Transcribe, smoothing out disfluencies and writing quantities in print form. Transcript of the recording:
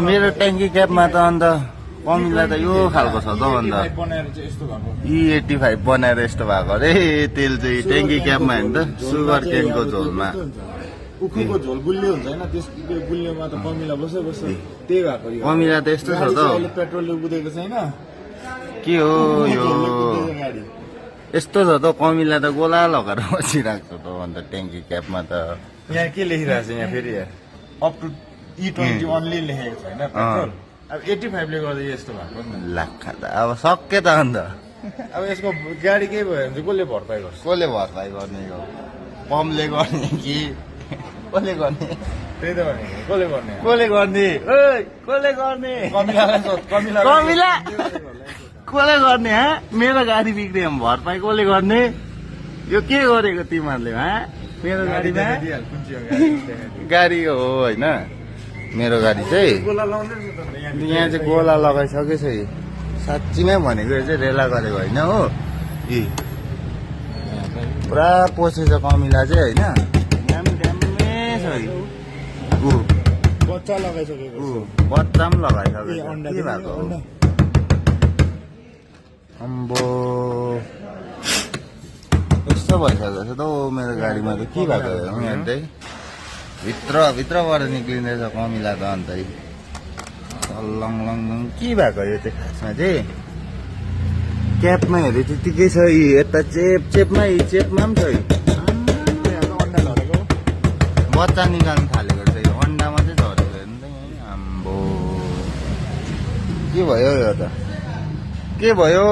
मेरो ट्याङ्की क्यापमा त अन्त कमिला त यो खालको छ त अन्त E85 बनाएर यस्तो भएको अरे तेल चाहिँ ट्याङ्की क्यापमा होइन त सुगर केनको झोलमा उखुको झोल गुलियो हुन्छ हैन त्यस गुलियोमा त कमिला बस्छ त्यही भएको यो कमिला त यस्तो छ त पेट्रोलले कुदेको छैन के हो यो यस्तो छ त कमिला त गोला लगाएर बसिरहेको छ त अन्त ट्याङ्की क्यापमा त यहाँ के लेखिरहेको छ यहाँ फेरि अप टु E20 ओन्ली लेखेको छ हैन पेट्रोल अब 85 ले गर्दा यस्तो भएको नि लाखा त अब सक्के त अन्त अब यसको गाडी केही भयो भने चाहिँ कसले भरपाई गर्छ कसले भरपाई गर्ने हो पम्पले गर्ने कि कसले गर्ने त्यही त भनेको कसले गर्ने कसले गर्ने ओइ कसले गर्ने कमिलालाई सोध कमिला कमिला कसले गर्ने हा मेरो गाडी बिग्रियो भने भरपाई कसले गर्ने यो के गरेको तिमीहरूले हा मेरो गाडीमा गाडी हो होइन मेरो गाडी चाहिँ गोला लाउँदै रहेछ त यहाँ चाहिँ गोला लगाइसकेछ साँच्चीमै भनेको यो चाहिँ रेला गरेको होइन हो पुरा पसेछ कमिला चाहिँ होइन ड्याम्मै छ बच्चा लगाइसकेको बच्चा पनि लगाइसकेको के भएको अम्बो यस्तो भइसकेको छ त मेरो गाडीमा त के भएको यहाँ चाहिँ भित्रबाट निक्लिँदैछ कमिला त अन्त लङ लङ लङ के भएको यो चाहिँ खासमा चाहिँ क्यापमा हेरे त्यतिकै छ यता चेपमा पनि छ बच्चा निकाल्नु थालेको छ अन्डामा चाहिँ झरेको हेर्नु त यहाँ आम्बो के भयो यो त के भयो